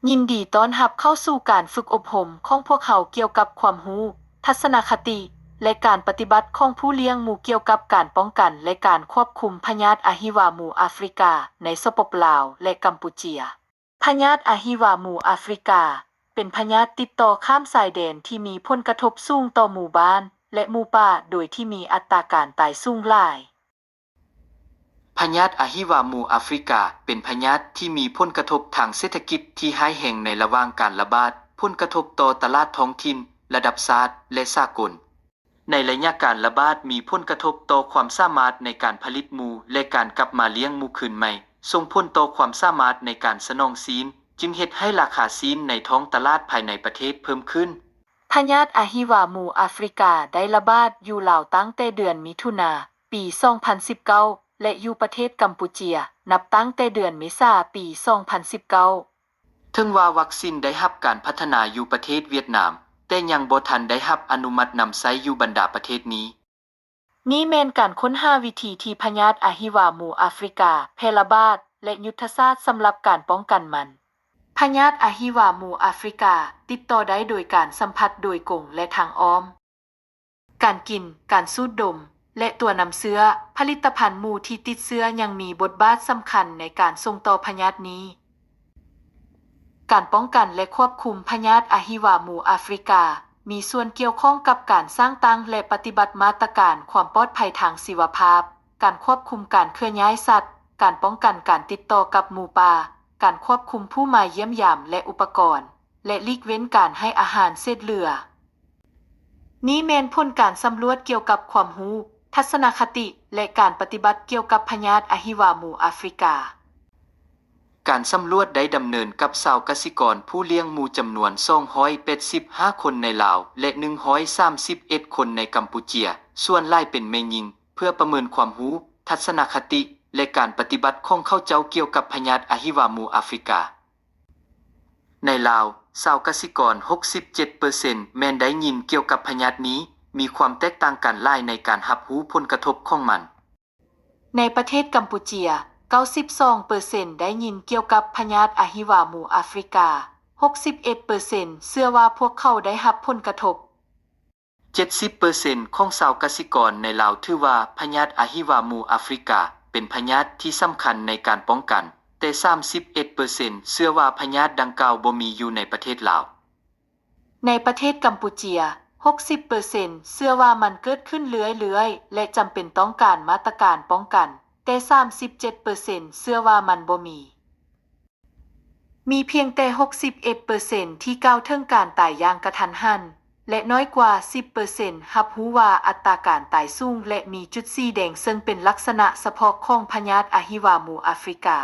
ຍິນດີຕ້ອນຮັບເຂົ້າສູ່ການຝຶກອົບຮົມຂອງພວກເຮົາກ່ຽວກັບຄວາມຮູ້, ທັດສະນະຄະຕິ ແລະ ການປະຕິບັດຂອງຜູ້ລ້ຽງໝູກ່ຽວກັບການປ້ອງກັນ ແລະ ການຄວບຄຸມພະຍາດອະຫິວາໝູອາຟຣິກາໃນ ສປປ ລາວ ແລະ ກຳປູເຈຍ. ພະຍາດອະຫິວາໝູອາຟຣິກາ ເປັນພະຍາດຕິດຕໍ່ຂ້າມຊາຍແດນທີ່ມີຜົນກະທົບສູງຕໍ່ໝູ່ບ້ານ ແລະ ໝູ່ປ່າ ໂດຍທີ່ມີອັດຕາການຕາຍສູງຫຼາຍ. ພະຍາດອະຫິວາໝູອາຟຣິກາ ເປັນພະຍາດທີ່ມີຜົນກະທົບທາງເສດຖະກິດທີ່ຮ້າຍແຮງໃນລະຫວ່າງການລະບາດ, ຜົນກະທົບຕໍ່ຕະຫຼາດທ້ອງຖິ່ນ, ລະດັບຊາດ ແລະ ສາກົນ. ໃນໄລຍະການລະບາດມີຜົນກະທົບຕໍ່ຄວາມສາມາດໃນການຜະລິດໝູ ແລະ ການກັບມາລ້ຽງໝູຄືນໃໝ່, ສົ່ງຜົນຕໍ່ຄວາມສາມາດໃນການສະໜອງຊີ້ນ, ຈຶ່ງເຮັດໃຫ້ລາຄາຊີ້ນໃນທ້ອງຕະຫຼາດພາຍໃນປະເທດເພີ່ມຂຶ້ນ. ພະຍາດອະຫິວາໝູອາຟຣິກາໄດ້ລະບາດຢູ່ລາວຕັ້ງແຕ່ເດືອນມິຖຸນາ ປີສອງພັນສິບເກົ້າ ແລະ ຢູ່ປະເທດກຳປູເຈຍ ນັບຕັ້ງແຕ່ເດືອນເມສາ ປີສອງພັນສິບເກົ້າ. ເຖິງວ່າວັກຊິນໄດ້ຮັບການພັດທະນາຢູ່ປະເທດຫວຽດນາມ, ແຕ່ຍັງບໍ່ທັນໄດ້ຮັບອະນຸມັດນຳໃຊ້ຢູ່ບັນດາປະເທດນີ້. ນີ້ແມ່ນການຄົ້ນຫາວິທີທີ່ພະຍາດອະຫິວາໝູອາຟຣິກາແຜ່ລະບາດ ແລະ ຍຸດທະສາດສຳລັບການປ້ອງກັນມັນ. ພະຍາດອະຫິວາໝູອາຟຣິກາຕິດຕໍ່ໄດ້ໂດຍການສຳຜັດໂດຍກົງ ແລະ ທາງອ້ອມ. ການກິນ, ການສູດດົມ ແລະ ຕົວະນຳເຊື້ອ, ຜະລິດຕະພັນໝູທີ່ຕິດເຊື້ອຍັງມີບົດບາດສຳຄັນໃນການສົ່ງຕໍ່ພະຍາດນີ້. ການປ້ອງກັນ ແລະ ຄວບຄຸມພະຍາດອະຫິວາໝູອາຟຣິກາ ມີສ່ວນກ່ຽວຂ້ອງກັບການສ້າງຕັ້ງ ແລະ ປະຕິບັດມາດຕະການຄວາມປອດໄພທາງຊີວະພາບ, ການຄວບຄຸມການເຄື່ອນຍ້າຍສັດ, ການປ້ອງກັນການຕິດຕໍ່ກັບໝູປ່າ, ການຄວບຄຸມຜູ້ມາຢ້ຽມຢາມ ແລະ ອຸປະກອນ, ແລະ ຫຼີກເວັ້ນການໃຫ້ອາຫານເສດເຫຼືອ. ນີ້ແມ່ນຜົນການສຳຫຼວດກ່ຽວກັບຄວາມຮູ້, ທັດສະນະຄະຕິ ແລະ ການປະຕິບັດກ່ຽວກັບພະຍາດອະຫິວາໝູອາຟຣິກາ. ການສຳຫຼວດໄດ້ດຳເນີນກັບຊາວກະສິກອນຜູ້ລ້ຽງໝູຈຳນວນສອງຮ້ອຍແປດສິບຫ້າຄົນໃນລາວ ແລະ ໜຶ່ງຮ້ອຍສາມສິບເອັດຄົນໃນກຳປູເຈຍ, ສ່ວນຫຼາຍເປັນແມ່ຍິງ, ເພື່ອປະເມີນຄວາມຮູ້, ທັດສະນະຄະຕິ ແລະ ການປະຕິບັດຂອງເຂົາເຈົ້າກ່ຽວກັບພະຍາດອະຫິວາໝູອາຟຣິກາ. ໃນລາວ, ຊາວກະສິກອນຫົກສິບເຈັດເປີເຊັນແມ່ນໄດ້ຍິນກ່ຽວກັບພະຍາດນີ້, ມີຄວາມແຕກຕ່າງກັນຫຼາຍໃນການຮັບຮູ້ຜົນກະທົບຂອງມັນ. ໃນປະເທດກຳປູເຈຍ, ເກົ້າສິບສອງເປີເຊັນໄດ້ຍິນກ່ຽວກັບພະຍາດອະຫິວາໝູອາຟຣິກາ, ຫົກສິບເອັດເປີເຊັນເຊື່ອວ່າພວກເຂົາໄດ້ຮັບຜົນກະທົບ. ເຈັດສິບເປີເຊັນຂອງຊາວກະສິກອນໃນລາວຖືວ່າພະຍາດອະຫິວາໝູອາຟຣິກາເປັນພະຍາດທີ່ສຳຄັນໃນການປ້ອງກັນ, ແຕ່ສາມສິບເອັດເປີເຊັນເຊື່ອວ່າພະຍາດດັ່ງກ່າວບໍ່ມີຢູ່ໃນປະເທດລາວ. ໃນປະເທດກຳປູເຈຍ, ຫົກສິບເປີເຊັນເຊື່ອວ່າມັນເກີດຂຶ້ນເລື້ອຍໆ ແລະ ຈຳເປັນຕ້ອງການມາດຕະການປ້ອງກັນ, ແຕ່ສາມສິບເຈັດເປີເຊັນເຊື່ອວ່າມັນບໍ່ມີ. ມີພຽງແຕ່ຫົກສິບເອັດເປີເຊັນທີ່ກ່າວເຖິງການຕາຍຢ່າງກະທັນຫັນ ແລະ ນ້ອຍກວ່າສິບເປີເຊັນຮັບຮູ້ວ່າອັດຕາການຕາຍສູງ ແລະ ມີຈຸດສີແດງ, ເຊິ່ງເປັນລັກສະນະສະເພາະຂອງພະຍາດອະຫິວາໝູອາຟຣິກາ.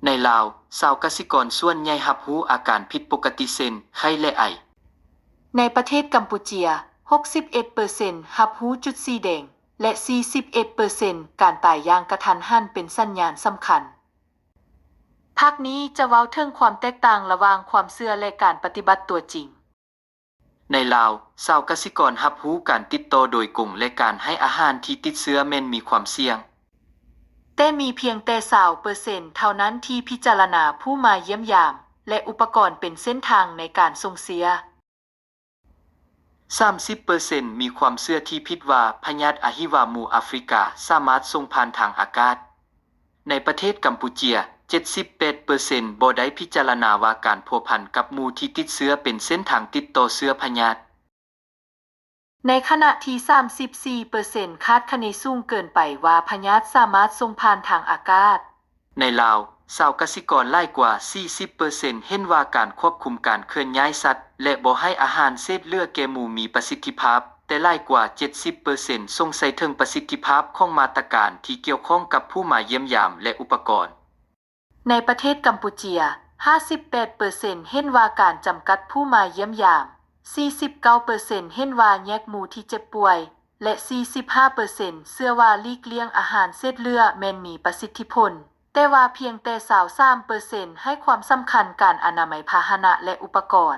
ໃນລາວ, ຊາວກະສິກອນສ່ວນໃຫຍ່ຮັບຮູ້ອາການຜິດປົກກະຕິເຊັ່ນ ໄຂ້ ແລະ ໄອ. ໃນປະເທດກຳປູເຈຍ, ຫົກສິບເອັດເປີເຊັນຮັບຮູ້ຈຸດສີແດງ ແລະ ສີ່ສິບເອັດເປີເຊັນການຕາຍຢ່າງກະທັນຫັນເປັນສັນຍານສຳຄັນ. ພາກນີ້ຈະເວົ້າເຖິງຄວາມແຕກຕ່າງລະຫວ່າງຄວາມເຊື່ອ ແລະ ການປະຕິບັດຕົວຈິງ. ໃນລາວ, ຊາວກະສິກອນຮັບຮູ້ການຕິດຕໍ່ໂດຍກົງ ແລະ ການໃຫ້ອາຫານທີ່ຕິດເຊື້ອແມ່ນມີຄວາມສ່ຽງ. ແຕ່ມີພຽງແຕ່ຊາວເປີເຊັນເທົ່ານັ້ນທີ່ພິຈາລະນາຜູ້ມາຢ້ຽມຢາມ ແລະ ອຸປະກອນເປັນເສັ້ນທາງໃນການສົ່ງເຊື້ອ. ສາມສິບເປີເຊັນມີຄວາມເຊື່ອທີ່ຜິດວ່າພະຍາດອະຫິວາໝູອາຟຣິກາສາມາດສົ່ງຜ່ານທາງອາກາດ. ໃນປະເທດກຳປູເຈຍ, ເຈັດສິບແປດເປີເຊັນບໍ່ໄດ້ພິຈາລະນາວ່າການພົວພັນກັບໝູທີ່ຕິດເຊື້ອເປັນເສັ້ນທາງຕິດຕໍ່ເຊື້ອພະຍາດ. ໃນຂະນະທີ່ສາມສິບສີ່ເປີເຊັນຄາດຄະເນສູງເກີນໄປວ່າພະຍາດສາມາດສົ່ງຜ່ານທາງອາກາດ. ໃນລາວ, ຊາວກະສິກອນຫຼາຍກວ່າສີ່ສິບເປີເຊັນເຫັນວ່າການຄວບຄຸມການເຄື່ອນຍ້າຍສັດ ແລະ ບໍ່ໃຫ້ອາຫານເສດເຫຼືອແກ່ໝູມີປະສິດທິພາບ, ແຕ່ຫຼາຍກວ່າເຈັດສິບເປີເຊັນສົງໄສເຖິງປະສິດທິພາບຂອງມາດຕະການທີ່ກ່ຽວຂ້ອງກັບຜູ້ມາຢ້ຽມຢາມ ແລະ ອຸປະກອນ. ໃນປະເທດກຳປູເຈຍ, ຫ້າສິບແປດເປີເຊັນເຫັນວ່າການຈຳກັດຜູ້ມາຢ້ຽມຢາມ, ສີ່ສິບເກົ້າເປີເຊັນເຫັນວ່າແຍກໝູທີ່ເຈັບປ່ວຍ ແລະ ສີ່ສິບຫ້າເປີເຊັນເຊື່ອວ່າຫຼີກລ່ຽງອາຫານເສດເຫຼືອແມ່ນມີປະສິດທິຜົນ, ແຕ່ວ່າພຽງແຕ່ຊາວສາມເປີເຊັນໃຫ້ຄວາມສຳຄັນການອະນາໄມພາຫະນະ ແລະ ອຸປະກອນ.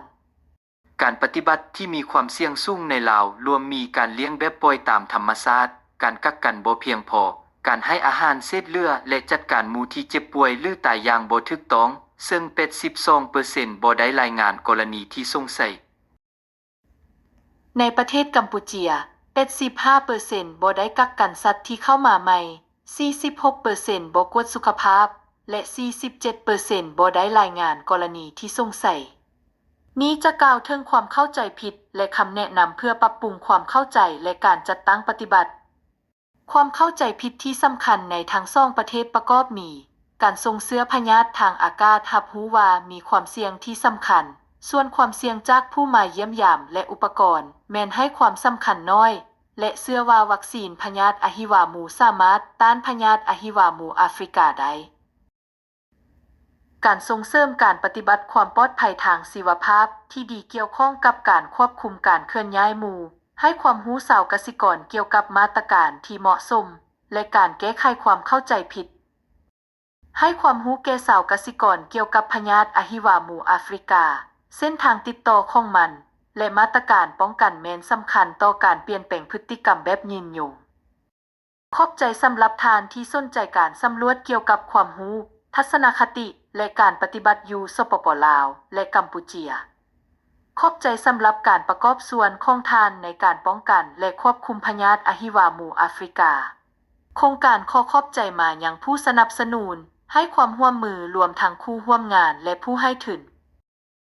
ການປະຕິບັດທີ່ມີຄວາມສ່ຽງສູງໃນລາວລວມມີການລ້ຽງແບບປ່ອຍຕາມທຳມະຊາດ, ການກັກກັນບໍ່ພຽງພໍ, ການໃຫ້ອາຫານເສດເຫຼືອ ແລະ ຈັດການໝູທີ່ເຈັບປ່ວຍ ຫຼື ຕາຍຢ່າງບໍ່ຖືກຕ້ອງ, ເຊິ່ງ ແປດສິບສອງເປີເຊັນ ບໍ່ໄດ້ລາຍງານກໍລະນີທີ່ສົງໄສ. ໃນປະເທດກຳປູເຈຍ, ແປດສິບຫ້າເປີເຊັນ ບໍ່ໄດ້ກັກກັນສັດທີ່ເຂົ້າມາໃໝ່, ສີ່ສິບຫົກເປີເຊັນ ບໍ່ກວດສຸຂະພາບ ແລະ ສີ່ສິບເຈັດເປີເຊັນ ບໍ່ໄດ້ລາຍງານກໍລະນີທີ່ສົງໄສ. ນີ້ຈະກ່າວເຖິງຄວາມເຂົ້າໃຈຜິດ ແລະ ຄຳແນະນຳເພື່ອປັບປຸງຄວາມເຂົ້າໃຈ ແລະ ການຈັດຕັ້ງປະຕິບັດ. ຄວາມເຂົ້າໃຈຜິດທີ່ສຳຄັນໃນທັງສອງປະເທດປະກອບມີ ການສົ່ງເຊື້ອພະຍາດທາງອາກາດ ຮັບຮູ້ວ່າມີຄວາມສ່ຽງທີ່ສຳຄັນ, ສ່ວນຄວາມສ່ຽງຈາກຜູ້ມາຢ້ຽມຢາມ ແລະ ອຸປະກອນ ແມ່ນໃຫ້ຄວາມສຳຄັນໜ້ອຍ ແລະ ເຊື່ອວ່າວັກຊີນພະຍາດອະຫິວາໝູສາມາດຕ້ານພະຍາດອະຫິວາໝູອາຟຣິກາໄດ້. ການສົ່ງເສີມການປະຕິບັດຄວາມປອດໄພທາງຊີວະພາບທີ່ດີກ່ຽວຂ້ອງກັບການຄວບຄຸມການເຄື່ອນຍ້າຍໝູ, ໃຫ້ຄວາມຮູ້ຊາວກະສິກອນກ່ຽວກັບມາດຕະການທີ່ເໝາະສົມ ແລະ ການແກ້ໄຂຄວາມເຂົ້າໃຈຜິດ. ໃຫ້ຄວາມຮູ້ແກ່ຊາວກະສິກອນກ່ຽວກັບພະຍາດອະຫິວາໝູອາຟຣິກາ, ເສັ້ນທາງຕິດຕໍ່ຂອງມັນ ແລະ ມາດຕະການປ້ອງກັນແມ່ນສຳຄັນຕໍ່ການປ່ຽນແປງພຶດຕິກຳແບບຍືນຍົງ. ຂອບໃຈສຳລັບທ່ານທີ່ສົນໃຈການສຳຫຼວດກ່ຽວກັບຄວາມຮູ້, ທັດສະນະຄະຕິ ແລະ ການປະຕິບັດຢູ່ ສປປ ລາວ ແລະ ກຳປູເຈຍ. ຂອບໃຈສຳລັບການປະກອບສ່ວນຂອງທ່ານໃນການປ້ອງກັນ ແລະ ຄວບຄຸມພະຍາດອະຫິວາໝູອາຟຣິກາ. ໂຄງການຂໍຂອບໃຈມາຍັງຜູ້ສະໜັບສະໜູນ, ໃຫ້ຄວາມຮ່ວມມື, ລວມທັງຄູ່ຮ່ວມງານ ແລະ ຜູ້ໃຫ້ທຶນ.